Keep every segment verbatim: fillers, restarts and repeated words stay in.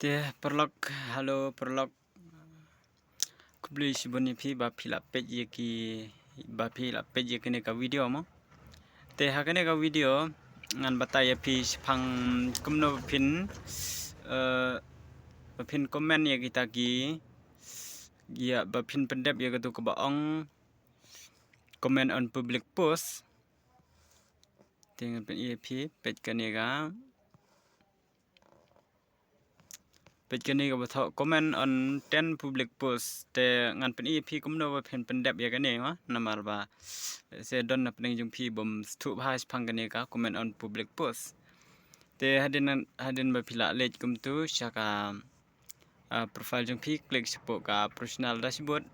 Te paralok, hello paralok. Khublei shibun ïa phi ba phi la peit ïa ki, ba phi la peit ïa kane ka video mo. Te ha kane ka video ngan batai ïa phi shaphang kumno ba phin, eh, ba phin comment ïa kita ki, ïa ba phin pyndep ïa katu kaba ong comment on public post. Te ngan pyni ïa phi, peit kane ka, peit kane kaba thoh comment on ten public post. Te ngan pyni ïa phi kumno ba phin pyndep ïa kane mo, namar ba se don na pdeng jong phi bym sngewthuh bha shaphang kane ka comment on public post. Te hadien, hadien ba phi la leit kumtu sha ka, ah, profile jong phi, click shapoh ka professional dashboard.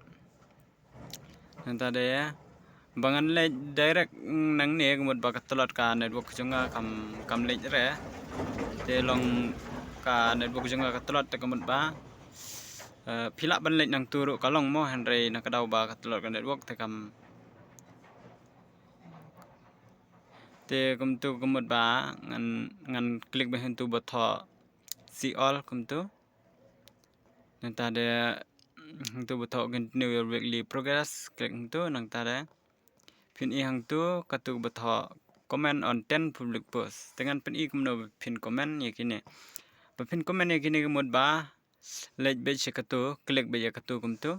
Nangta de ba ngan leit direct nangne, ka mut ba ka tlot ka network jong nga kam, kam leit re. Te long ka network jong nga ka tlot, te ka mut ba, eh, phi lah ban leit nangtu ruh ka long mo, hynrei na ka daw ba ka tlot ka network te kam. Te kumtu ka mut ba ngan, ngan click beit hangtu ba thoh see all kumtu. Nangta de hangtu ba thoh continue your weekly progress, click hangtu. Nangta de phin i hangtu katu ba thoh comment on ten public post. Te ngan pyni kumno ba phin comment ïa kine. Ba phin comment ïa kine ka mut ba leit beit sha katu, click beit ïa katu kumtu.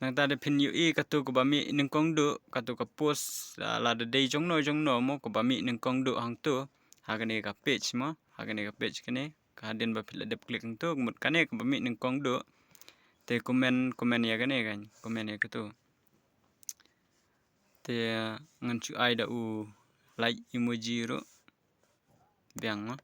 Nangta de phin ïohi katu kaba mih nyngkong duh, katu ka post, la, lada dei jongno jongno mo kaba mih nyngkong duh hangtu. Ha kane ka page mo, ha kane ka page kane, ka hadien ba phi la dep click hangtu, ka mut kane kaba mih nyngkong duh. Te comment, comment ïa kane kan, comment ïa katu. Te ngan shu ai da u like emoji ruh biang mo.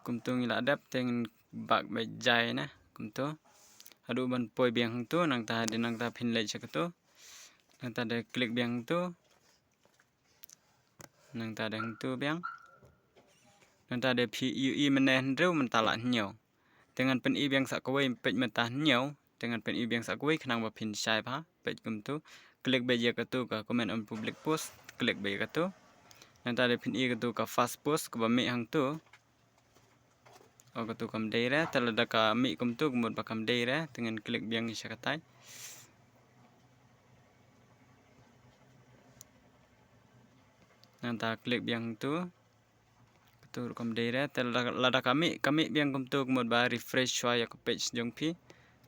Kumtu ngi la dep, te ngin back beit jai ne kumtu. Haduh ban poi biang hangtu, nangta hadien nangta phin leit sha katu. Nangta de click biang hangtu. Nangta de hangtu biang. Nangta de phi ïohi mynne hynriew, mynta la hynñiew. Te ngan pyni biang sa kawei, peit mynta hynñiew. Te ngan pyni biang sa kawei khnang ba phin shai bha. Peit kumtu. Click beit ïa katu ka comment on public post. Click beit ïa katu. Nangta de phin i katu ka first post kaba mih hangtu. O katu kam dei re, te lada ka mih kumtu ka mut ba kam dei re, te ngan click biang sha katai. Nangta click biang hangtu. Katu ruh kam dei re, te lada, lada ka mih, ka mih biang kumtu ka mut ba refresh shuwa ïa ka page jong phi.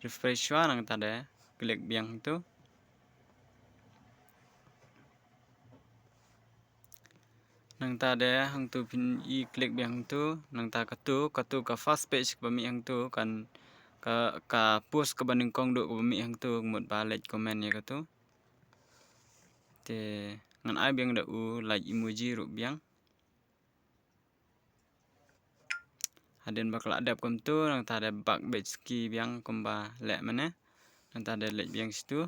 Refresh shuwa nangta de click biang hangtu. Nangta de hangtu phin i click biang hangtu, nangta katu, katu ka first page kaba mih hangtu, kan ka, ka post kaba nyngkong duh kaba mih hangtu, ka mut ba leit comment ïa katu. Te ngan ai biang da u like emoji ruh biang. Hadien ba ka la dep kumtu, nangta de back beit ski biang kumba leh mynne. Nangta de leit biang shitu.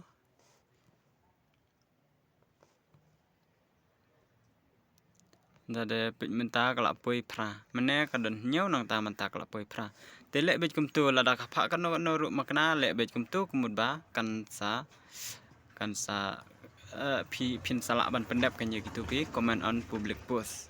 Nangta de peit mynta ka la poi phra. Mynne ka don hynñiew, nangta mynta ka la poi phra. Te leh beit kumtu, lada ka phah kano kano ruh makna, leh beit kumtu ka mut ba kan sa, kan sa, eh, phi, phin sa lah ban pyndep kan ïa kitu ki comment on public post.